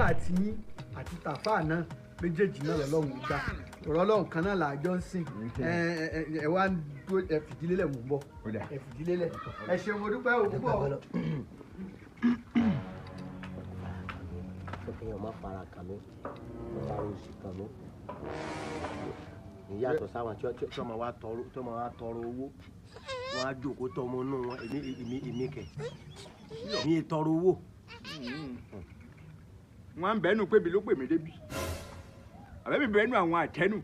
Àdúrà tiyín àti tàfà náà méjèèjì náà lọ́lọ́run gbà. Ọ̀rọ̀ Ọlọ́run kan náà làjọ ń sìn. Ẹ wá ń dúró, ẹ fìdílé lẹ̀, mò ń bọ̀. Ẹ fìdílé lẹ̀. Ẹ ṣeun, mo dúpẹ́ o púpọ̀. Kéèyàn má fara kàn mí, fara oṣù kàn mí. Ìyàtọ̀ sáwọn tí wọ́n máa wá tọrọ, tí wọ́n máa wá tọrọ owó, wọ́n á jókòó tọ́ ọmọ inú wọn. Èmi kẹ̀, èmi tọrọ owó. Wọ́n á ń bẹ́nu pé mi ló pè mí débi, àbẹ́mi bẹ́nu àwọn àtẹnu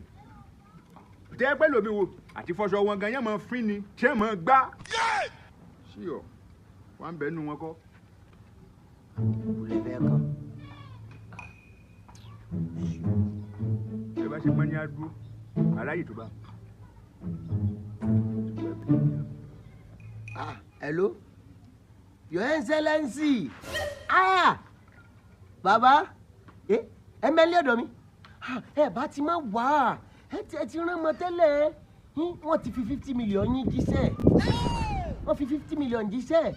tẹ́ pẹ́ lómi wo àti fọṣọ wọn gan yẹn máa fín ni tí ẹ máa gbá sí ọ. Wọ́n á ń bẹ́nu wọn kọ́. Kò lè fẹ́ kàn. Ẹ bá ṣe pọ́n ní adúró aráyè tó bá. Ah, hello, Your Excellency. Ah, bàbá, ẹ mẹ́lẹ́ ọ̀dọ̀ mi. Ẹ bá ti má wà, ẹ ti rán mọ tẹ́lẹ̀. Wọ́n ti fi 50 million yín jíṣẹ́. Wọ́n fi 50 million jíṣẹ́.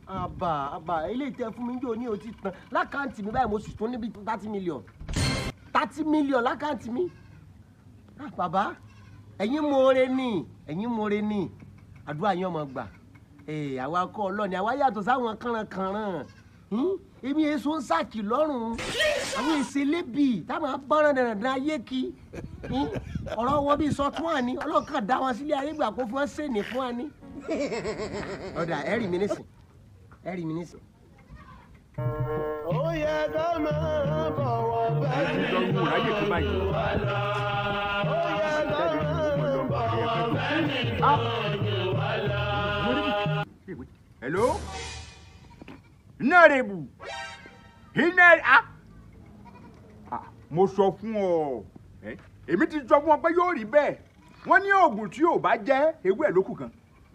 Àbà àbà, ilé ìtẹ́ fún mi yóò ní o ti tán l'account mi báyìí. Mo sì tún níbi 30 million, 30 million l'account mi. Ah, bàbá, ẹ̀yin mọ̀ọ́rẹ́ ni, ẹ̀yin mọ̀ọ́rẹ́ ni. Àdúrà yín ọmọ gbà. Ee, àwa kọ́ ọlọ́ni, àwa yàtọ̀ sáwọn kànrànkànràn. Èmi èso ń sàkì lọ́rùn àwọn èsè lébi táwọn abọ́nrán dandan ayé kí ọ̀rọ̀ wọn bíi sọ tún àní. Ọlọ́kàn dá wọn sílé ayé gbà kó fún wọn sèní fún wa ní. Ọ̀dà, ẹ̀rì mi nísìn, ẹ̀rì mi nísìn. Ó yẹ ká máa bọ̀wọ̀ Ẹ ti lọ wò ráyè tó báyìí. Ó yẹ ká máa bọ̀wọ̀ fẹ́ni tó jù wá lọ. Hello? Nẹ́rẹ̀bù. Iná a. Mo sọ fún ọ. Èmi ti sọ fún ọ pé yóò rí bẹ́ẹ̀. Wọ́n ní oògùn tí yóò bá jẹ́ ewé ẹ̀ lókù kan.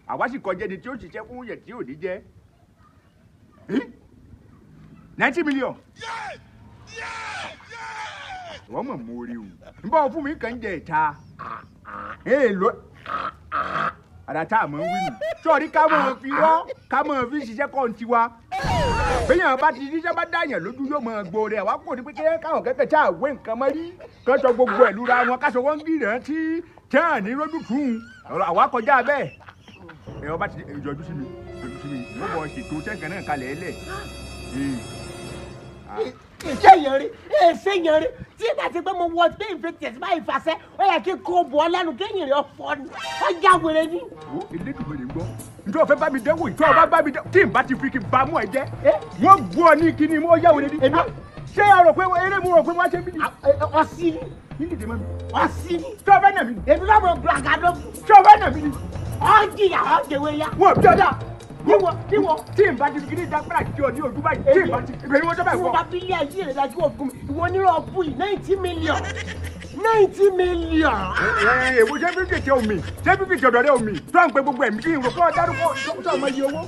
Àwa sì kọjá ẹni tí ó ṣiṣẹ́ fún yẹn tí ò ní jẹ́. 90 million. Wọ́n mọ̀ mo rí o. N bá fún mi kàn jẹ ìta. Èèlò àdá tá a mọ̀ ń wí nù. Sọ̀rí, ká mọ̀ fi rọ́, ká mọ̀ fi ṣiṣẹ́ kọ́ ń tiwa. Béèyàn bá ti ṣiṣẹ́ bá dáyàn lójú yóò mọ̀ gbòòrè. Àwa kò ní pé kí káwọn kẹ́kẹ́ tí a wé nǹkan mọ́ rí. Kán sọ gbogbo ẹ̀ lura wọn, ká sọ wọ́n ń gbìyànjú tí à ní rójú tù ú. Ọ̀rọ̀ àwa kọjá bẹ́ẹ̀. Ẹ ọba ti yọjú sí mi, yọjú sí mi. Mo bọ̀ ṣètò sẹ́ǹkan náà kalẹ̀ ẹ lẹ̀. Ṣé èèyàn rí? Ṣé èèyàn rí tí ìgbà tí pé mo wọ pé ìfẹ́ tẹ̀sí báyìí fàṣẹ, ó yẹ kí kó bọ̀ ọ́ lẹ́nu kéèyàn rẹ̀ ọ̀fọ́ ni, ó já wèrè ni. Wo, Elédùmarè ń gbọ́. Njọ́ fẹ́ bá mi dẹ́wò ìtọ́ ọba bá mi dẹ́wò tí n bá ti fi kí n bá mú ẹ jẹ́. Wọ́n gbọ́ ọ ní kíní mo yá wèrè ni. Ṣé ẹ rò pé eré mo rò pé wọ́n ṣe bí ni? Ọsí ni. Ní dìde mọ́ mi. Ọsí ni. Ṣé o fẹ́ nà mí ni? Èmi náà mo gbàgàdọ́ fún. Ṣé o fẹ́ nà mí ni? Ọ jìyà, ọ jẹwé ya. Wọ́n bí ọjà. Níwọ níwọ. Tí n bá ti fi kíní dágbára tí ọ ní ojú báyìí. Tí n bá ti ìbẹ̀rù wọn sọ́bà Tí wọ́n ìwọ. bá bí ilé ayé rẹ̀ dájú òfin mi, ìwọ onírọ̀ bù yìí, 90 million, 90 million. Ẹ èwo ṣé fífi tẹ omi, ṣé fífi tẹ ọ̀dọ̀ rẹ omi tó ń pe gbogbo ẹ̀mí kí n rò pé ọ dárúkọ tó ọmọ iye owó.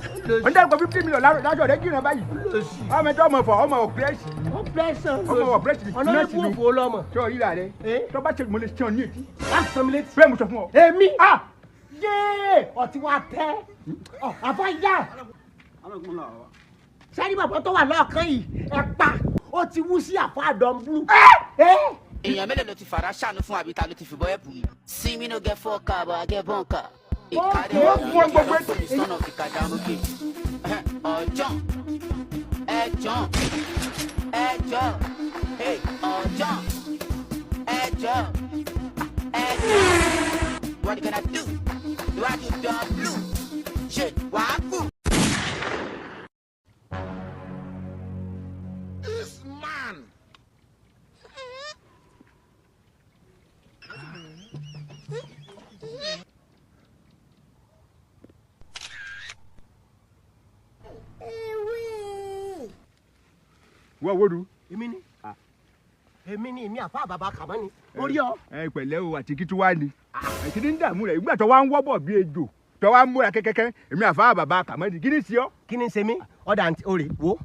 Ọ ń dárúkọ 50 million lájọ rẹ jìnnà báyìí. Ọmọ ẹjọ́ ọmọ fọ ọmọ ọ̀pẹ́rẹ́sì. Ó pẹ́sàn. Ọmọ ọ̀pẹ́rẹ́sì. Ọ̀nà ìbú òfò lọ́mọ. Ṣé o ríra rẹ? Tó bá ṣe mo lè ṣe ọ ní etí. Wá sọ mi létí. Bẹ́ẹ̀ mo sọ fún ọ. Èmi. Ah! Yéé, ọtí wa tẹ ọ àfa yá. Sẹ́ni bàbá tó wà lọ́ọ̀kan yìí, ẹ̀ pa ó ti wú sí àfa àdánbù. Èèyàn mélòó ló ti fara ṣàánú fún, àbí ta ló ti fìbọn ẹ̀bù yìí? See me no get fuck car, but I get bunker. Ìkádé Wọ́n fún ọ gbogbo etí. Son of Ìkàdàmókè. Ọjọ́ ẹjọ́ ẹjọ́, ọjọ́ ẹjọ́ ẹjọ́. What you gonna do? Níwájú dán blue ṣe wàá kú. This man. Wọ́n wo du. Èmi ni, èmi ni, èmi àfa bàbá kàmá ni mo rí ọ. Ẹ pẹ̀lẹ́ o, àti kí tí wàá ni kí ni ń dààmú rẹ̀ ìgbà tó wá ń wọ́bọ̀ bí ejò tó wá ń múra kẹ́kẹ́kẹ́? Èmi àfa bàbá kàmọ́dì, kí ni sí ọ. Kí ni ń ṣe mí? Ọ̀dà àǹtí òrè wo.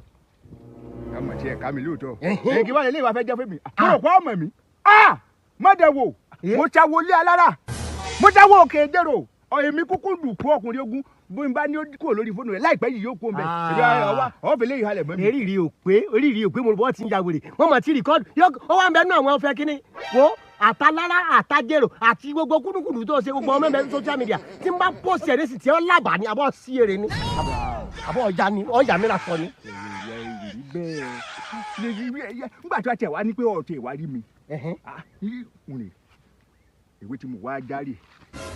Ká mọ̀ tí ẹ̀ ká mi lóòótọ́. Ẹ̀hẹ́n. Ẹ̀ kí wàá lè lè wá fẹ́ jẹ́ fún mi. Mo rò pé ọmọ mi. Má dẹ̀ wò, mo ṣàwọlé alára, mo ṣàwọ òkè dèrò ọ, èmi kúkú dùkú ọkùnrin ogun. Bó n bá ní ó kúrò lórí fóònù rẹ láìpẹ́ yìí yóò kó mbẹ́. Ọ̀fẹ́ lè halẹ̀ mọ́ mi. Eriri ò pé, eriri ò pé, mo bọ́ ti ń ya wèrè. Wọ́n mọ̀ tí rìkọ́dù. Ó wà ń bẹ nínú àwọn ọ̀fẹ́ kínní. Wo àtàlára àtàjèrò àti gbogbo kúndùkúndù tó ṣe gbogbo ọmọ ẹgbẹ́ social media tí n bá pòsì ẹ̀rí sì tí ó lábàá ni àbọ̀ sí èrè ni. Àbọ̀ ọjà ni ọjà mi ra sọ ni. Nígbà tí wàá tẹ̀ wá ní pé ọ̀tẹ̀ wá rí mi. Ìwé tí mo wá dárì.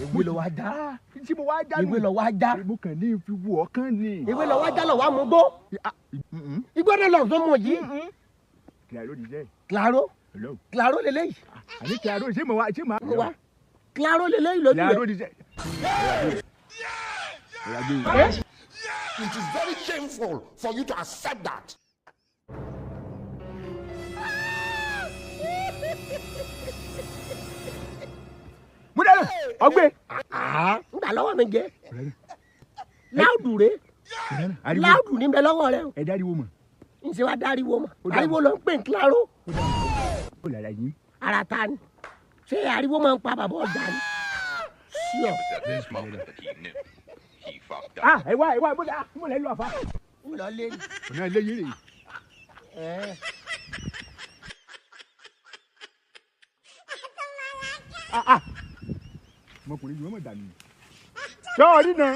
Ìwé lọ wá já. Tí mo wá já nù. Ìwé lọ wá já. Mo kàn ní fi wù ọkàn ni. Ìwé lọ wá já lọ wá mú gbó. Igbó náà lọ tó mú yìí. Claro ni jẹ́. Claro. Claro lélẹ́yìí. Àní Claro ṣé mo wá ṣé mo wá. Claro lélẹ́yìí lójú rẹ̀. Claro ni jẹ́. It is very shameful for you to accept that. Ọgbẹ́. N gbà lọ́wọ́ mi jẹ́. Láùdù rè. Láùdù ní bẹ lọ́wọ́ rẹ o. Ẹ dáríwo mọ̀. N ṣe wá dáríwo mọ̀. Ariwo ló ń pè ní Claro. Ó lára yín. Ara ta ni. Ṣé ariwo máa ń pa bàbá ọjà ni? Ṣíọ. Ẹ wá ẹ wá bó mo lè lọ àfa. N lọ lé ní. Ọ̀nà ilé yìí rè. Ọmọkùnrin yìí wọ́n mọ̀ dànù. Sọ́ọ̀rí náà.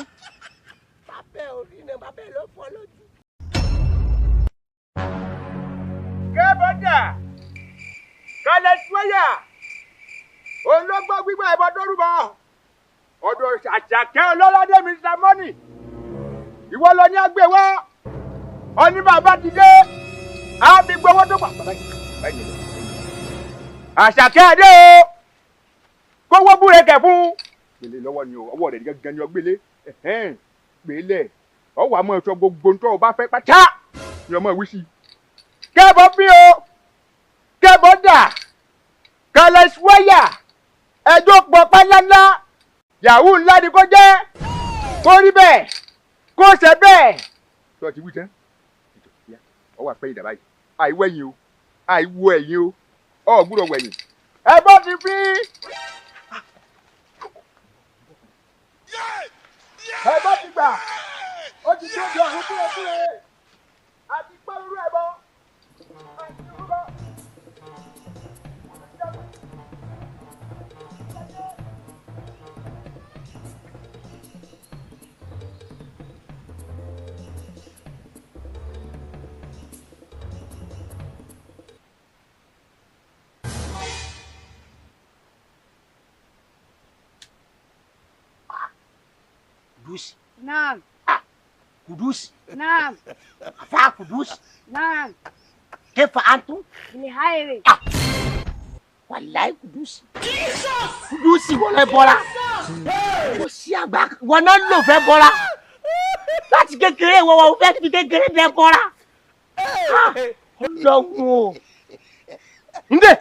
Bàbá ò rí náà, bàbá ẹ̀ ló fọ́ lójú. Kébọ̀dà, kálẹ̀ sọ́yà, ológbò gbígbà ẹ̀bọ tó rúbọ. Ọ̀dọ̀ Àṣàkẹ́ Ọlọ́ládé Mr. Money. Ìwọ lọ ní àgbẹ̀ wá. Ọní bàbá ti dé. Á fi gbowó tó pa. Àṣàkẹ́ adé o. Kówó búrẹ́kẹ̀ fún. Gbélé lọ́wọ́ ni o, ọwọ́ rẹ̀ gángan ni ọ gbélé. Gbélé. Ọwọ́ àmọ́ ẹ̀ṣọ́ gbogbo ntọ́ ọ bá fẹ́ pátá ni ọmọ ìwí sí. Kẹ́bọ̀ bí o, kẹ́bọ̀ dà, kẹlẹ́sì wáyà, ẹjọ́ pọ̀ pálálá, yahoo ńlá ni kò jẹ́, kó rí bẹ́ẹ̀, kó ṣe bẹ́ẹ̀. Sọ ti wí tán, ọwọ́ àpẹ́ ìdàbà yìí, àìwẹ̀yìn o, àìwọ ẹ̀yìn o, ọ̀ gbúdọ̀ wẹ̀yìn. Ẹ bọ́ ti fi. Ẹ bọ́ ti gbà, ó ti tó di ọ̀hún kúrẹ́kúrẹ́, àti pẹ́rú ẹ̀ bọ́. Kudusi. Naam. Kudusi. Naam. Afa Kudusi. Naam. Kefa antum? Bilhairi. Wàláì Kudusi. Jesus. Kudusi wọ́n lọ bọ́ra. Kò sí àgbà wọn náà lò fẹ́ bọ́ra. Láti kékeré wọ́n wọ́n fẹ́ fi kékeré dẹ bọ́ra. Ọlọ́run o. Ǹdẹ̀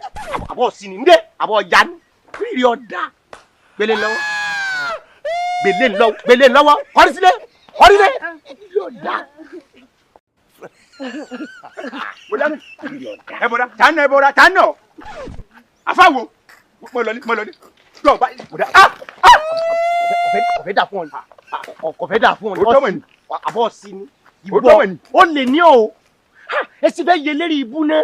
àbọ̀ sí ni ǹdẹ̀ àbọ̀ ọ̀yá ni. Rírì ọ̀dà gbélé lọ́wọ́. Gbélé lọ́wọ́ gbélé lọ́wọ́ kọ́rí sílé kọ́rí sílé. Rírì ọ̀dà. Ẹ bọ́dá tánà ẹ bọ́dá tánà afáwo mo lọ ní mo lọ ní lọ bá bọ́dá. Kọ̀fẹ́ dà fún ọ ni kọ̀fẹ́ dà fún ọ ni Ó tọ́mọ̀ ni. Àbọ̀ sí ni Ó tọ́mọ̀ ni. Ó lè ní o ẹ sì fẹ́ yẹ lérí ibú náà.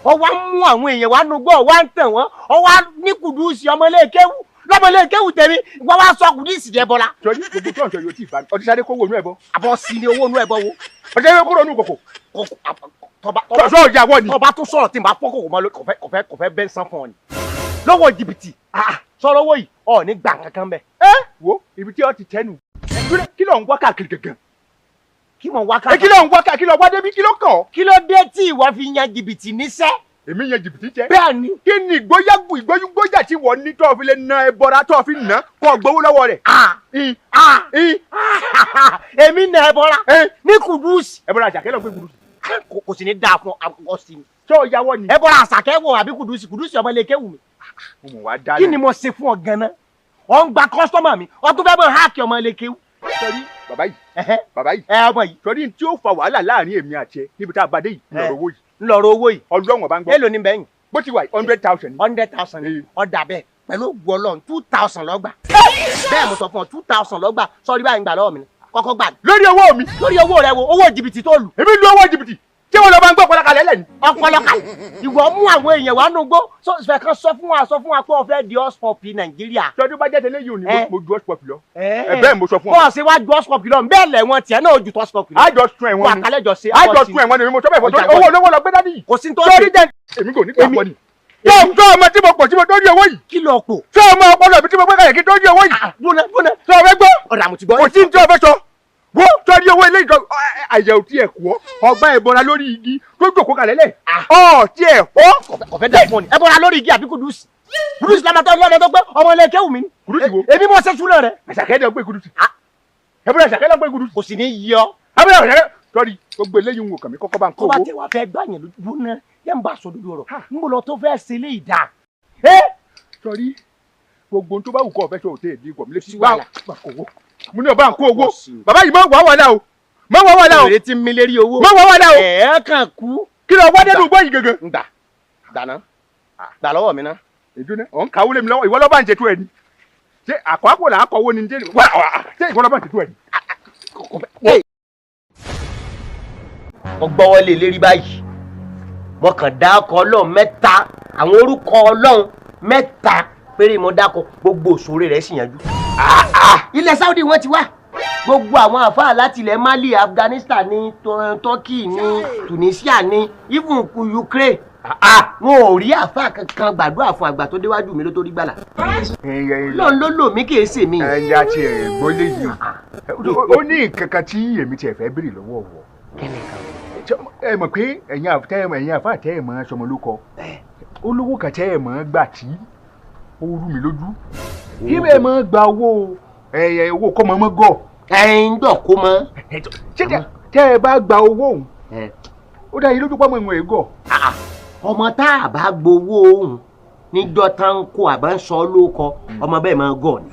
Ọ wá mú àwọn èèyàn wá nugbọ́ ọ wá ń tàn wọ́n ọ wá ní Kùdùsì ọmọléèkéwù lọ́mọléèkéwù tèmi wọ́n wá sọ Kùdùsì jẹ bọ́lá. Sọjí gbogbo tó ń sọ yóò tí ì bá mi ọtí sáré kówó inú ẹ bọ. Àbọ̀ sí ni owó inú ẹ bọ wo. Ọtí sáré kúrò nínú kòkò. Tọba Sọ ìyàwó ni. Tọba tó sọ̀rọ̀ tí n bá fọ́ kòkò mọ́ kọ̀fẹ́ bẹ́ẹ̀ sán fún ọ ni. Lọ́wọ́ jìbìtì sọ̀rọ̀ owó yìí ọ̀ ní gbà kankan bẹ́ẹ̀. Ẹ wo ibi tí ọ ti tẹnu kí ló ń wá káàkiri gangan. Kí mò ń wá káàkiri. Kí ló ń wá káàkiri lọ wá débi kí ló kàn ọ́. Kí ló dé tí ìwọ fi yan jìbìtì níṣẹ́. Èmi yan jìbìtì jẹ. Bẹ́ẹ̀ ni. Kí ni ìgbóyàgùn ìgbóyúgbóyà tí wọ́n ní tó fi lè na ẹbọra tó fi nà kó gbowó lọ́wọ́ rẹ̀. Èmi na ẹbọra ní Kùdùsì. Ẹbọra Àṣàkẹ́ lọ gbé Kùdùsì. Kò sì ní dáa fún ọ sí ni. Ṣé o yàwọ ni. Ẹbọra Àṣàkẹ́ wọ àbí Kùdùsì Kùdùsì ọmọ ilé kéwù mi. Mo mọ̀ wá dáná. Kí ni mo ṣe fún ọ ganan? Ọ ń gba kọ́sítọ́mà mi, ọ tún fẹ́ mọ̀ háàkì ọmọ ilé kéwù. Sọrí bàbá yìí bàbá yìí ẹ ọmọ yìí. Sọrí tí ó fa wàhálà láàrin èmi àti ẹ níbi tá a bá dé yìí ńlọrọ owó yìí. Ńlọrọ owó yìí. Ọlọ́run ọba ń gbọ́. Èló ni bẹ́yìn. Bó ti wà yìí 100,000. 100,000 ọ̀dà bẹ́ẹ̀. Pẹ̀lú ògùn Ọlọ́run 2000 lọ́gbà. Bẹ́ẹ̀ mo sọ fún ọ 2000 lọ́gbà sọ́ọ́rí báyìí ń gbà lọ́wọ́ mi kọ́kọ́ gbà. Lórí owó mi. Lórí owó rẹ wo owó jìbìtì tó lù. Èmi lu owó jìbìtì. Ṣé wọn lọ bá ń gbọ́ ọpọlọ kalẹ̀ lẹ́nu? Ọpọlọ kalẹ̀. Ìwọ mú àwọn èèyàn wá nùgbó fẹ́ kan sọ fún wa pé o fẹ́ di ọ̀sọ̀pì Nàìjíríà. Tọ́jú bá jẹ́ tẹ́lẹ̀ yìí ò ní mo ju ọ̀sọ̀pì lọ. Ẹ bẹ́ẹ̀ mo sọ fún ọ. Bọ́ọ̀sì wá ju ọ̀sọ̀pì lọ bẹ́ẹ̀ lẹ̀ wọ́n tiẹ̀ náà ju tọ́sọ̀pì lọ. Àjọ sun ẹ̀wọ̀n ni. Wà Àjọ sun ẹ̀wọ̀n ni mo sọ bẹ́ẹ̀ fọ́ torí owó olówó lọ gbé dání. Kò sí tó ṣe. Èmi kò ní gbà pọ̀ ni. Tó ọmọ tí mo pọ̀ tí mo tọ́jú owó yìí. Kí ló pò? Tó ọmọ ọpọlọ mi tí mo gbé kalẹ̀ kí tọ́jú owó yìí. Dúnà dúnà. Tó o fẹ́ gbọ́? Ọ̀dà mo ti gbọ́. Kò sí ní tí o fẹ́ sọ. Wo tọ́jú owó ilé ìjọ àyẹ̀wò tí ẹ̀ kú ọ́ ọgbà ìbọra lórí igi tó jòkó kalẹ̀ lẹ̀. Ọ̀ tí ẹ̀ fọ́. Ọ̀fẹ́ dà fún ọ ni. Ẹ bọ́ra lórí igi àbí Kùdùsì. Kùdùsì la máa tọ́ lọ́mọ tó pé ọmọ ilé kéwù mi ni. Kùdùsì wo? Èmi mọ̀ ṣe súná rẹ̀. Àṣàkẹ́ dẹ̀ gbé Kùdùsì. Ẹ bọ́ra àṣàkẹ́ lọ gbé Kùdùsì. Kò sì ní yọ. Abúlé àṣàkẹ́ tọ́rí gbogbo eléyìí ń wò kàmí kọ́kọ́ bá ń kó owó. Tó bá tẹ wá fẹ́ gbà yẹn lójú náà yẹn ń bá aṣọ dúdú ọ̀rọ̀ ń bọ̀ lọ tó fẹ́ ṣe lé ìdá. Sọrí gbogbo tó bá wù kọ́ ọ̀fẹ́ sọ òtẹ́ ìdí ìgbọ̀n mi létí bá kó owó. Mo ní ọba ń kó owó. Bàbá yìí máa wà wàhálà o. Máa wà wàhálà o. Èrè ti mi lérí owó. Máa wà wàhálà o. Ẹ̀ẹ́ kàn kú. Kí ló wá dẹ́nu gbọ́ yìí gangan. Ngbà gbàná gbà lọ́wọ́ mi ná. Èdè náà ọ̀ ń kàwé lé mi lọ́wọ́ ìwọ lọ́ba ń ṣètò ẹ̀ ni. Ṣé àkọ́kọ́ là á kọ́wó ni ṣé ìwọ lọ́ba ń ṣètò ẹ̀ ni. Mo gbọ́wọ́ lé lérí báyìí. Mo kàn dákọ Ọlọ́run mẹ́ta àwọn orúkọ Ọlọ́run mẹ́ta péré mo dákọ gbogbo òṣòro rẹ̀ sì yanjú. Ilẹ̀ Saudi wọ́n ti wá gbogbo àwọn àfáà láti ilẹ̀ Mali, Afghanistan ní Turkey ní Tunisia ní even Ukraine. Wọn ò rí àfáà kankan gbàdúrà fún àgbà tó déwájú mi ló tó rí gbàlà. Lọ́n ló lò mí kì í ṣe mí. Ẹ̀yà ti ẹ̀ gbọ́ léyìí o ní nǹkan kan tí èmi tiẹ̀ fẹ́ béèrè lọ́wọ́ wọ̀. Ẹ mọ̀ pé ẹ̀yin àfáà tẹ́ ẹ̀ mọ̀ sọmọ ló kọ olówó kan tẹ́ ẹ̀ mọ̀ gbà tí ó rú mi lójú kí bẹ́ẹ̀ mọ̀ gba owó owó kọ́ mọ́ mọ́ gọ̀. Ẹ ń dọ̀ kó mọ́. Ṣé tẹ́ ẹ bá gba owó òun ó dá yín lójú pọ́ mọ́ ìwọ̀n ègọ̀. Ọmọ tá a bá gbowó òun níjọ́ tá ń kó àbá ń sọ lóko ọmọ bẹ́ẹ̀ máa gọ̀ ni.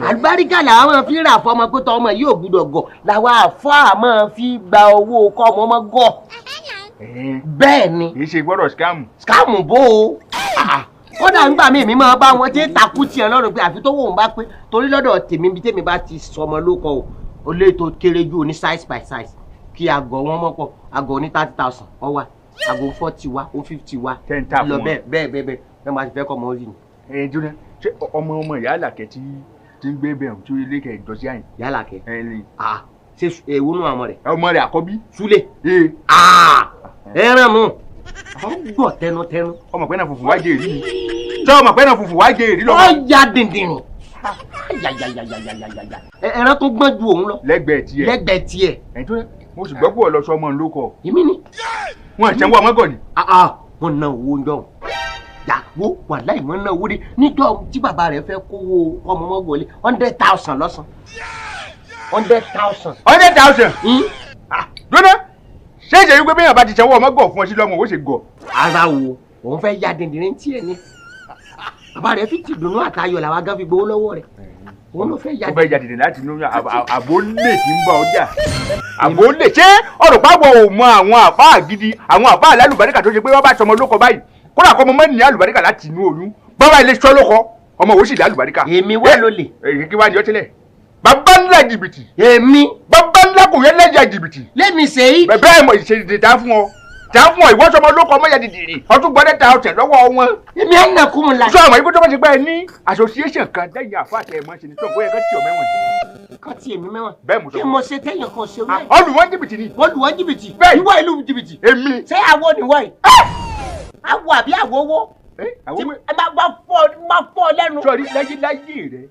Àlùbáríkà làwọn máa fi rà fọmọ pé tọmọ yóò gbúdọ̀ gọ̀ làwọn àfọ́ máa fi gba owó kọ́ ọmọ ọmọ gọ̀. Bẹ́ẹ̀ ni. Kì í ṣe gbọ́dọ̀ scam. Scam bó o. Kódà nígbà míì mi máa bá wọn tí ń takú tiẹ̀ lọ́rùn pé àfi tó wò ń bá pé torí lọ́dọ̀ tèmi bí tèmi bá ti sọmọ lóko o ó lé tó kéré jù ní size by size kí àgọ̀ wọn mọ́pọ̀ àgọ̀ ní 30,000 ó wà àgọ̀ 40 wá ó 50 wá lọ bẹ́ẹ̀ bẹ́ẹ̀ bẹ́ẹ̀ bẹ́ẹ̀ ẹ máa ti fẹ́ kọ́ ọmọ orí ni. Ẹ jóná ṣé ọmọ ọmọ ìyá Àlàkẹ́ tí ń gbé bẹ̀rù tí ilé kẹ̀ jọ sí àyìn. Ìyá Àlàkẹ́ ṣé èwo nù ọmọ rẹ̀. Ọmọ rẹ̀ àkọ́bí. Súlè. Ẹran mu gbọ́ tẹnutẹnu. Ọmọ pẹ́ náà funfun wá jẹ èrí mi. Ṣé ọmọ pẹ́ náà funfun wá jẹ èrí lọ. Ó ya dìndìnrín. Ẹran tó gbọ́n ju òun lọ. Lẹ́gbẹ̀ẹ́ tiẹ̀. Lẹ́gbẹ̀ẹ́ tiẹ̀. Ẹ̀yin tó mo sì gbọ́ pé ọ̀lọ́sọ ọmọ ń lóko. Èmi ni. Wọ́n ṣe ń wọ ọmọ gọ̀ ni. Wọ́n ná owó ń jọ̀hún. Yàgò wàláì wọ́n ná owó dé níjọ́ tí bàbá rẹ̀ fẹ́ kówó ọmọ ọmọ wọlé 100,000 lọ́sàn. 100,000. 100,000. Dúró ṣé ìṣe wípé bẹ́ẹ̀ bá ti ṣẹ́wọ́ ọmọ gọ̀ fún ọ sí lọ́mọ owó ṣe gọ̀. Ara wo òun fẹ́ ya dìndìnrín tiẹ̀ ni bàbá rẹ̀ fi ti dùnú àtayọ̀ làwọn agán fi gbowó lọ́wọ́ rẹ̀ òun ló fẹ́ ya ó fẹ́ ya dìndìnrín láti inú àbó lè tí ń bá ọjà àbó lè ṣé ọ̀rọ̀ pàwọ̀ ò mọ àwọn àfáà gidi àwọn àfáà alálùbáríkà tó ṣe pé wọ́n bá sọmọ lóko báyìí kódà kọ́ ọmọ mẹ́rin ní àlùbáríkà láti inú oyún bàbá ilé sọ lóko ọmọ òun sì ní àlùbáríkà. Èmi wá ló lè. Èyí kí wá ní ọtí lẹ̀ bàbá ńlá jìbìtì. Èmi. Bàbá ńlá kò yẹ lẹ́jà jìbìtì. Lẹ́mi ṣe yí. Bẹ́ẹ̀ mọ̀ ìṣèdè tá fún ọ. Tá fún ọ ìwọ sọmọ lóko ọmọ yàtì dìrì ọtún gbọ́dọ̀ ta ọ̀tẹ̀ lọ́wọ́ wọn. Èmi á nà kú mu la. Sọ àwọn ikú tó bá ti gbá ẹ ní association kan lẹ́yìn àfa àtẹ ẹ̀mọ́ ṣe ni tó bóyá kán tì ọ mẹ́wọ̀n. Kán tì èmi mẹ́wọ̀n. Bẹ́ẹ̀ mo sọ. Kí mo ṣe tẹ́yàn kan ṣe wáyé. Olùwọ́n jìbìtì ni. Olùwọ́n jìbìtì. Bẹ́ẹ̀ ìwọ ìlú jìbìtì. Èmi. Ṣé àwo ni wọ́n yìí? Àwo àbí àwo owó? Ẹ máa fọ́ lẹ́nu. Sọrí láyé láyé rẹ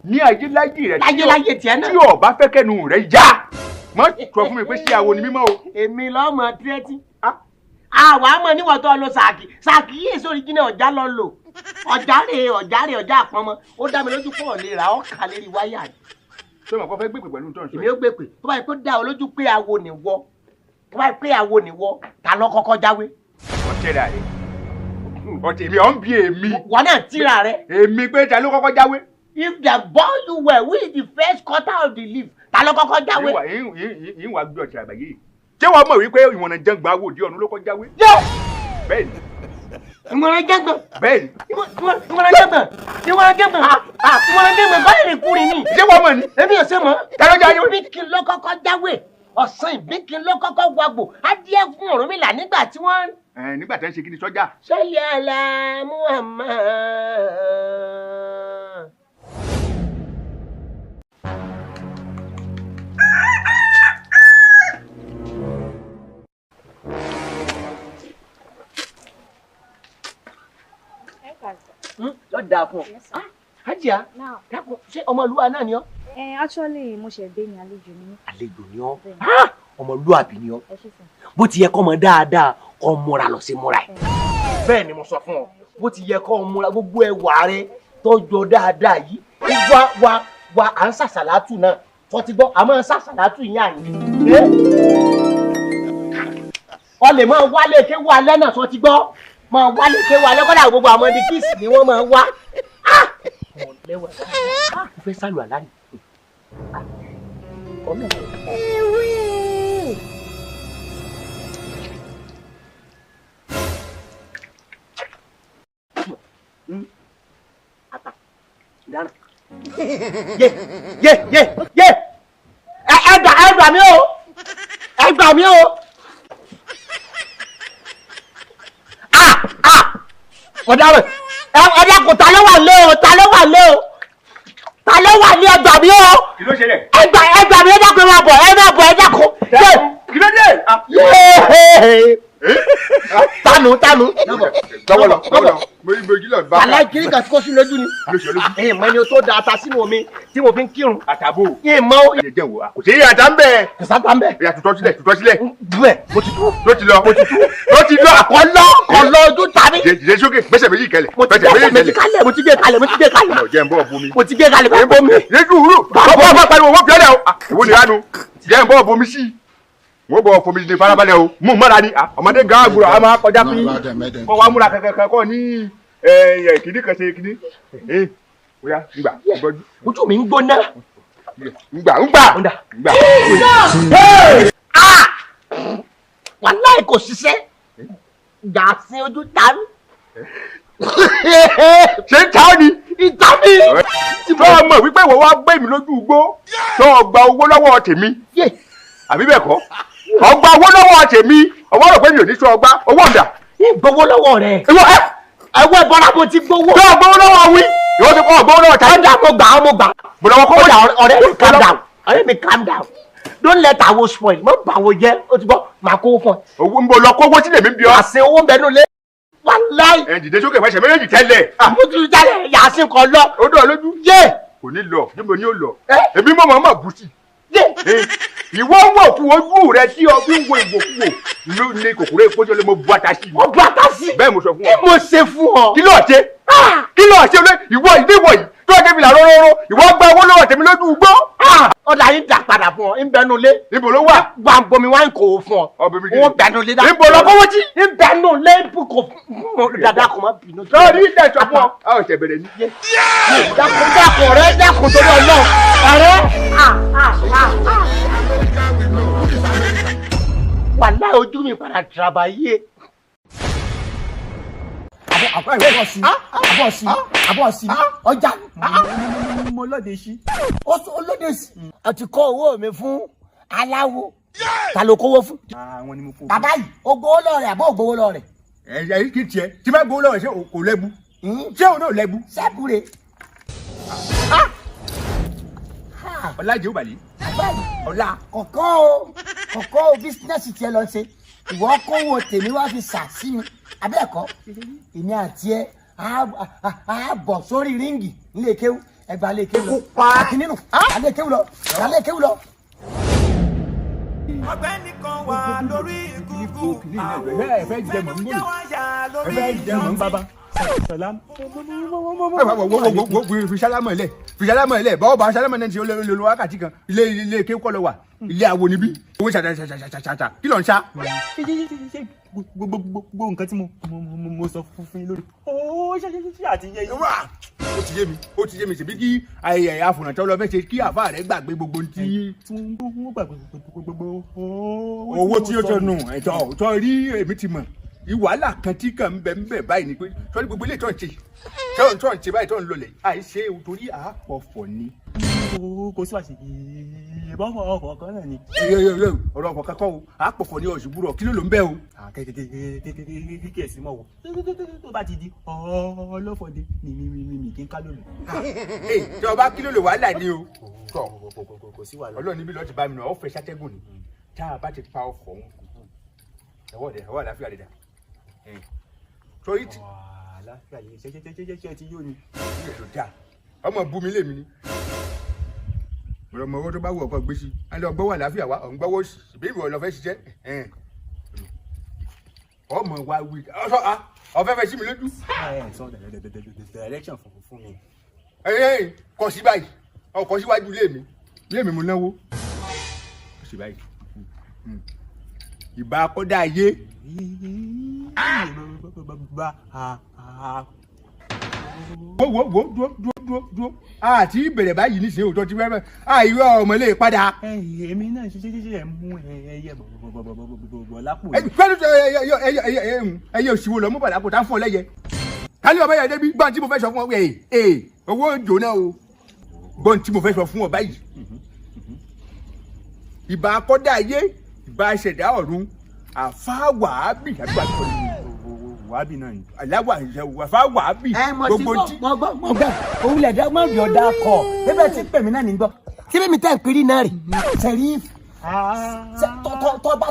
ní ayé láyé rẹ láyé láyé tiẹ̀ náà tí o bá fẹ́ kẹ́nu rẹ yá mọ sọ fún mi pé ṣé awo ni mímọ́ o. Èmi lọ́mọ tírẹ́tì àwa mọ̀ níwọ̀n tó lọ sàkì sàkì yìí èso original ọ̀já lọ lò ọ̀já rè ọ̀já rè ọ̀já àpọ́nmọ́ ó dá mi lójú pọ̀ lè ra ọ̀kà lérí wáyà ni. Ṣé o mọ̀ kó fẹ́ gbèpè pẹ̀lú tó ń sọ yìí. Èmi ó gbèpè tó bá yẹ kó dá ọ lójú pé awo nìwọ tó bá yẹ pé awo nìwọ ta ló kọ́kọ́ jáwé. Ọ̀tẹ̀ rà rẹ̀ ọ̀tẹ̀ mi ọ̀ ń bi èmi. Wọn náà tíra rẹ. Èmi pé ta ló kọ́kọ́ jáwé. If the born you were, who is the first cutter of the leaf? Ta ló kọ́kọ́ jáwé. Yín wàá gbé ọ̀tẹ̀ àgbáyé yìí. Ṣé wàá mọ̀ wípé ìwọ̀nà jẹ́ngbà wò di ọ̀run ló kọ́ jáwé? Bẹ́ẹ̀ ni. Ìmọ̀ràn jẹ́gbọ̀n. Bẹ́ẹ̀ni. Ìmọ̀ràn jẹ́gbọ̀n. Ìmọ̀ràn jẹ́gbọ̀n. Ìmọ̀ràn jẹ́gbọ̀n báyìí lè kúrin ni. Ṣé wọ́n mọ̀ ni? Èmi ò ṣe mọ̀. Tẹ́lẹ̀ jẹ́ ayé. Bíkí ló kọ́kọ́ jáwé. Ọ̀sán ìbíkí ló kọ́kọ́ wagbò. Adìẹ fún Ọ̀rúnmìlà nígbà tí wọ́n. Nígbà tí wọ́n ṣe kí ni sọ́jà. Sọ́lẹ̀ àlà Muhammad. Lọ dáa fún ọ. Hajia, dákun, ṣé ọmọlúwa náà ni ọ́? Actually, mo ṣe dé ní àlejò ni. Àlejò ni ọ́. Ọmọlúwàbí ni ọ́. Bó ti yẹ kọ́ mọ dáadáa kọ́ múra lọ sí múra ẹ̀. Bẹ́ẹ̀ ni mo sọ fún ọ. Bó ti yẹ kọ́ múra gbogbo ẹwà rẹ tọ́jọ́ dáadáa yìí. Wá wá wá à ń sàṣàlátù náà. Fọtí gbọ́, à máa ń sàṣàlátù yín àyìn. Ọ lè máa wálé ké wá alẹ́ náà sọ ti gbọ́. Máa wálé ké wá alẹ́ kọ́dà gbogbo àwọn ẹbí kíìsì ni wọ́n máa wá. Mo fẹ́ sálù àlá ni. Ata dáná. Yé yé yé yé ẹ gbà mí o, ẹ gbà mí o. Ọ̀daràn ẹ kò ta ló wà lé o, ta ló wà lé o, ta ló wà ní ẹgbà mi o. Kí ló ṣẹlẹ̀? Ẹgbà ẹgbà mi, ẹ dákun, ẹ máa bọ̀, ẹ máa bọ̀, ẹ dákun. Kí ló dé? Tanu tanu. Lọ́wọ́ lọ, lọ́wọ́ lọ. Mo rí mojú lọ bá. Aláìkiri kan kó sí lójú ni. Ẹ̀yin mọ ẹni tó da ata sínú omi tí mo fi ń kírun. Àtàbò. Ẹ̀yin mọ. Ẹ jẹ́ wo, kò sí ata ń bẹ̀. Kò sáta ń bẹ̀. Ìyá tutọ́ sílẹ̀, tutọ́ sílẹ̀. Bẹ́ẹ̀ mo ti tú. Ló ti lọ. Mo ti tú. Ló ti lọ. Kọlọ kọlọ ojú ta mi. Jẹ́ sókè, gbẹ́sẹ̀ méjì kalẹ̀. Mo ti gbé kalẹ̀, mo ti gbé kalẹ̀, mo ti gbé kalẹ̀. Jẹ́ ń bọ̀ bomi. Mo ti gbé kalẹ̀, bá bomi. Yéjú wúrò. Bá bá pariwo, wọ́n fi ọ́lẹ̀ o. Ìwọ ni ránu. Jẹ́ ń bọ̀ bomi sí. Wọ́n bọ̀ fomi ní farabalẹ̀ o. Mú mọ́ra ni. Ọmọdé gan àgùrọ̀ a máa kọjá pín. Kọ́ wa múra kankan kọ́ ní kìíní kan ṣe kìíní. Oya ngbà. Ojú mi ń gbóná. Ngbà ngbà. Ngbà. Wàláì kò ṣiṣẹ́. Gbà sí ojú ta mi. Ṣé ń ta ọ́ ni? Ìta mi. Tó o mọ̀ wípé ìwọ wá gbé mi lójú igbó. Tó o gba owó lọ́wọ́ tèmi. Àbí bẹ́ẹ̀ kọ́? Ọgbà owó lọ́wọ́ tèmi. Ọwọ́ rò pé mi ò ní sọ ọgbà owó ọ̀dà. Ìgbowó lọ́wọ́ rẹ̀. Ẹ̀wọ́ ìbọra mo ti gbowó. Tó o gbowó lọ́wọ́ wí. Ìwọ ti kọ́ ọgbowó lọ́wọ́ tàbí. Ọ̀dà mo gbà á, mo gbà. Bọ̀dọ̀ kọ́ ọ̀dà ọ̀rẹ́ mi calm down. Ọ̀rẹ́ mi calm down. Don't let àwo spoil. Mo bà wo jẹ́, o ti gbọ́, màá kówó fún ẹ. Owó ń bọ̀ lọ kówó sílẹ̀ mi bí ọ. Àṣẹ owó ń bẹ nulẹ̀. Wàláì. Ẹ dìde sókè fẹsẹ̀ méjèèjì tẹ́lẹ̀. Mo ti jalè yàsín kan lọ. Ó dọ̀ lójú. Yé. Kò ní lọ, níbo ni ó lọ. Èmi mọ̀ mọ̀ mọ̀ bù sí. Ìwọ ń wò kú ojú rẹ tí o fi ń wo ìwòkuwò ló ní kòkòrò ìfọ́jọ́ lé mo bu ata sí. Mo bu ata sí. Bẹ́ẹ̀ mo sọ fún ọ. Kí mo ṣe fún ọ? Kí ló ṣe? Kí ló ṣe lé ìwọ ìdíwọ̀ yìí tó ọjọ́ ìfìlà róróró ìwọ gba owó lọ́wọ́ tèmi lójú igbó. Ọ̀dà yín dà padà fún ọ, ń bẹnu lé. Níbo ló wà? Wà ń bomi wá ń kò fún ọ. Ó ń bẹnu lé dáa. Níbo lọ kówó tí? Ń bẹnu lé kò fún dada kò má bínú. Lọ́ọ̀rí ilé ẹ̀ṣọ́ fún ọ. A ò ṣẹ̀ bẹ̀rẹ̀ ní. Dákun dákun ọ̀rẹ́ dákun torí Ọlọ́run. Ọ̀rẹ́. Wàláhì ojú mi padà tìrabàyé. Àbọ̀ sí, àbọ̀ sí, ọjà. Mo lóde sí. Ó lóde sí. Ọ ti kó owó mi fún aláwo. Ta ló kówó fún? Àwọn ni mo kó. Bàbá yìí, o gbowó lọ rẹ̀ àbọ̀ ò gbowó lọ rẹ̀? Ẹ kí tiẹ̀ tí bá gbowó lọ́wọ́ ṣé kò lẹ́bu? Ṣé òun náà lẹ́bu? Sẹ́bù rè. Ọlá jẹ́ òbàlẹ̀. Bàbá yìí. Ọlá. Kọ̀kọ́ o, kọ̀kọ́ o, business tiẹ̀ lọ ṣe. Ìwọ kówó tèmi wá fi sà sí mi. Abẹ́ẹ̀kọ́, èmi àti ẹ á bọ̀ sórí ring nílé kéwú, ẹgbàá lé kéwú lọ. Àkínínú, alé kéwú lọ, alé kéwú lọ. Ọ̀gbẹ́ni kan wà lórí gúgú. Ẹ fẹ́ jẹ mọ̀ ń gbòòrò. Ẹ fẹ́ jẹ mọ̀ ń bàbá. Salam. Wo fi sálámọ̀ lẹ̀, fi sálámọ̀ lẹ̀, báwo bá sálámọ̀ náà ti olè olè wákàtí kan, ilé ilé kéwú kọ́ lọ wà, ilé awo níbí, owó ṣàṣàṣàṣàṣà, kí ló ń ṣá? Ṣé gbogbo nǹkan tí mo sọ fún yín lórí. Ó ṣe ṣe ṣe àti yé yín. Ó ti yé mi, ó ti yé mi, ṣèbí kí ayẹyẹ àfùnàtọ́ lọ fẹ́ ṣe kí àfa rẹ̀ gbàgbé gbogbo tí. Tí wọ́n gbàgbé gbogbo owó tí ó tọnu ẹ̀tọ́ tó rí èmi ti mọ̀. Ìwàhálà kan tí kàn ń bẹ ń bẹ báyìí ni pé sọ́ni gbogbo ilé tó ń ṣe tó ń ṣe báyìí tó ń lọlẹ̀ àìṣe torí àápọ̀fọ̀ ni. Kò sí wàṣẹ ìbọn ọkọ̀ kan náà ni. Ọ̀rọ̀ ọkọ̀ kankan o, àápọ̀fọ̀ ni ọ̀ṣùgbùrọ̀ kí ló ló ń bẹ́ o. Kékeré sí mọ̀ wò tó bá ti di ọlọ́fọ̀dé ni mi kí n ká lòlù. Tí ọba kí ló lè wàhálà ni o. Kò sí wàhálà. Ọlọ́run níbi lọ́ọ́ ti bá mi nà ọ́ fẹ́ sátẹ́gùn ni tá a bá ti pa ọkọ̀ òun ẹ̀wọ́ rẹ̀ ẹ̀wọ́ àlàáfíà rẹ̀ dà. Torí tí. Àlàáfíà lè ṣe ṣe ṣe ṣe ti yóò ni. Ilé ló dáa, ọmọ bu mi lèmi ni. Ọmọ owó tó bá wù ọkọ gbé sí i, a lọ gbọ́wọ́ àlàáfíà wa, ọ̀n gbọ́wọ́ ìbí ìwọ lọ fẹ́ ṣiṣẹ́. Ọmọ wa wí, ọ̀fẹ́ fẹ́ sí mi lójú. Ẹ sọ direction fún mi. Ẹ kọ sí báyìí, ọkọ síwájú ilé mi, ilé mi mo náwó. Kọ sí báyìí. Ìbá akọ́dá ayé. Wo wo wo, dúró dúró dúró dúró, àti ìbẹ̀rẹ̀ báyìí níṣẹ́ òótọ́ ti fẹ́rẹ̀ àìwé ọmọ lè padà. Èmi náà ṣe ṣe ṣe mú ẹyẹ bọ̀ lápò. Pẹ̀lú ẹyẹ òṣìwò lọ mú bàlá kò tá fún ọ lẹ́yẹ. Kálí ọmọ yẹn débi gbọ́n tí mo fẹ́ sọ fún ọ ẹ owó jóná o, gbọ́n tí mo fẹ́ sọ fún ọ báyìí. Ìbá akọ́dá ayé, ìbá aṣẹ̀dá ọ̀run, àfa wàábì àbí wàábì wàábì náà ni. Aláwà àfa wàábì. Gbogbo tí mo gbọ́ mo gbọ́ òun lẹ̀ dá mọ́ yọ̀ dá kọ̀ ebe tí pèmí náà ní gbọ́ tí bẹ́ẹ̀ mi tẹ́ ìpírí náà rè sẹ̀rí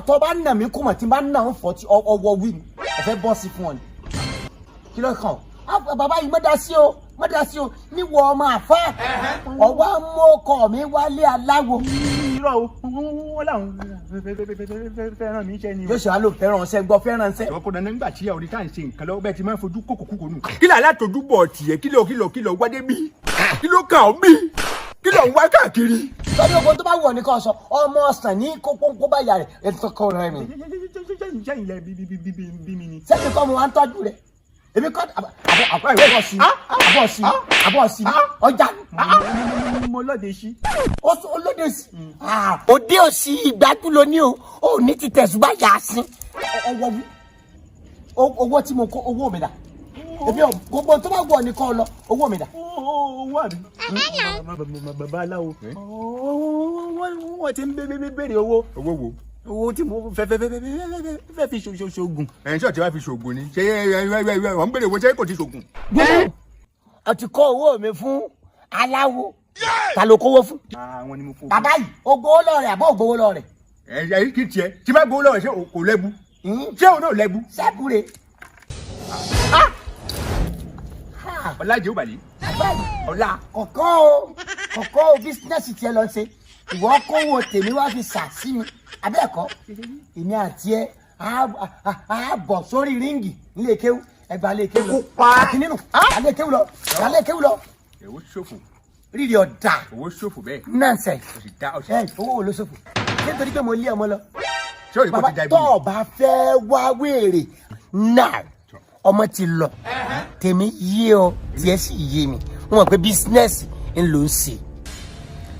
tọ́ba nà mí kú mọ̀ tí n bá nà ń fọ́ tí ọwọ́ wí ni ọ̀fẹ́ bọ́ sí fún ọ ni kí ló kàn ọ́ bàbá yìí mọ́ dá sí o mọ́ dá sí o níwọ̀ ọmọ àfa ọwọ́ mú ọkọ mi wálé aláwo. Irọ́ o, wọ́n làwọn fẹ́ràn mi ṣẹ́ ni o. Yóò ṣe wá ló fẹ́ràn ṣẹ́ gbọ́ fẹ́ràn ṣẹ́. Ìwọ kò dáná nígbà tí àwọn oníkà ń ṣe nǹkan lọ́wọ́ bẹ́ẹ̀ ti máa ń fojú kókò kúkò nù. Kí ló alátojú bọ̀ tiẹ̀ kí ló kí ló kí ló wádé bí? Kí ló kàn ọ́ bí? Kí ló ń wá káàkiri? Sọ́dọ̀ ogun tó bá wù ọ́ ní kò sọ, ọmọ ọ̀sán ní kókó bá yà rẹ̀ ètò kọ́ rẹ̀ mi. Ṣé ilẹ̀ bí mi ni? Sẹ́mi kọ́ mo wá ń tọ́jú rẹ̀. Èmi kọ́ àbọ̀ sí àbọ̀ sí àbọ̀ sí ọjà. Mo lóde sí. Ó lóde sí. Òde òsì ìgbájú ló ní o, ò ní ti tẹ̀sùbá yà á sí. Ọwọ́ wí, owó tí mo kó owó mi dà. Èmi ò gbogbo tó bá wù ọ́ ní kọ́ lọ, owó mi dà. Owó àbí? Bàbá aláwo, wọ́n ti ń béèrè owó. Owó wo? Owó tí mo fẹ́ fẹ́ fi ṣoògùn. Ẹ̀yin ṣọ́ọ̀tì wá fi ṣoògùn ni ṣé ẹ wọ́n ń béèrè owó ṣé kò ti ṣoògùn. A ti kó owó mi fún aláwo, ta ló kówó fún. Àwọn ni mo kó. Bàbá yìí, o gbowó lọ rẹ̀ àbọ̀ o gbowó lọ rẹ̀. Ẹ kì í tiẹ̀ tí bá gbowó lọ rẹ̀ ṣé kò lẹ́bu ṣé òun náà lẹ́bu. Sẹ́ẹ̀bù rẹ̀. Ọlá jẹ́ òbàlẹ̀. Ọlá. Kọ̀kọ́ o kọ̀kọ́ o, bísínẹ́sì tiẹ̀ lọ ṣe ìwọ kówó tèmi wá fi sà sí mi abẹ́ẹ̀kọ́ èmi àti ẹ á bọ̀ sórí ríǹgì nílé kéwú ẹgbàá lé kéwú lọ àti nínú alé kéwú lọ alé kéwú lọ. Owó ṣòfò. Rírì ọ̀dà. Owó ṣòfò bẹ́ẹ̀. Nọ́ọ̀sẹ̀. O sì dá ọ̀sẹ̀. Ẹ owó wo ló ṣòfò? Nítorí pé mo lé ọmọ lọ. Ṣé o rí kó ti da ibi? Bàbá tó o bá fẹ́ wá wéèrè náà ọmọ ti lọ tèmi yé ọ tiẹ̀ sì yé mi wọ́n mọ̀ pé bísínẹ́sì ń lò ń ṣe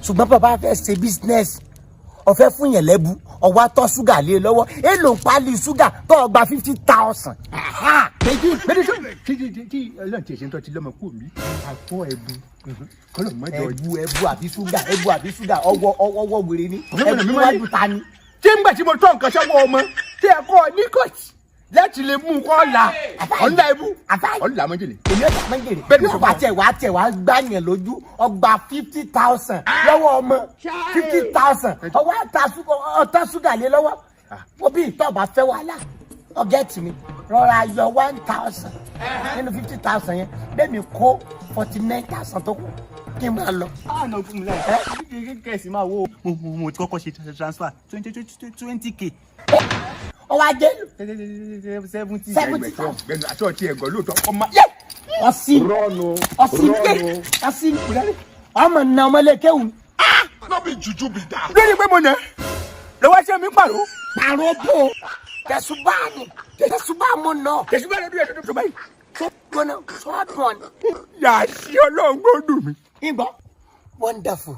ṣùgbọ́n bàbá fẹ́ ṣe bísínẹ́sì ọ̀fẹ́ fún yẹn lẹ́bu ọwọ́ atọ́ ṣúgà lé lọ́wọ́ èlò ń pálí ṣúgà tó o gba 50,000. Méjì méjì tó tí tí tí Ọlọ́run ti ṣe ń tọ́ ti lọ́mọ kú mi àpò ẹ̀bù kọ́lọ̀ mọ́jọ. Ẹ̀bù ẹ̀bù àbí ṣúgà ẹ̀bù àbí ṣúgà ọwọ́ ọwọ́ wèrè ni ẹ̀bù wájú ta ni. Tí ń gbà tí mo tọ́ nǹkan sọ́wọ́ ọmọ tí ẹ kọ́ ní kọ́ọ̀tì láti lè mú kọ́ la ọ̀nla ẹ̀bù ọ̀nla mọ́jèlé. Èmi ọ̀tá mọ́jèlé bẹ́ẹ̀ ni wàá tẹ̀ wàá tẹ̀ wàá gbá yẹn lójú ọgbà 50,000 lọ́wọ́ ọmọ 50,000 ọwọ́ ọ̀tá ṣúgà lé lọ́wọ́ wọ́n bí ìtọ́ ọba fẹ́ wàhálà ọ̀gẹ́tì mi rọra yọ 1,000 nínú 50,000 yẹn bẹ́ẹ̀ mi kó 49,000 tó kù kí n máa lọ. Àná fún mi láì kẹ̀sì máa wo mo ti kọ́kọ́ ṣe transfer 20K. Ọwọ́ ajé 70. 70,000. Àti ọtí ẹ̀gọ́ lóòótọ́ ọmọ. Ọsí ọsí ọsí ọmọ nà ọmọlẹ́kẹ́wù. No be juju be that. Lórí pé mo nà lọ́wọ́ ṣé mi pàrọ̀. Pàrọ̀ bò tẹ̀sùbá ni tẹ̀sùbá mo nà. Tẹ̀sùbá lọ́dún yẹn tó báyìí. Tó gbóná sọ́dún ni. Yà á sí Ọlọ́run gbọ́dọ̀ mi. Ìgbọ́ wonderful.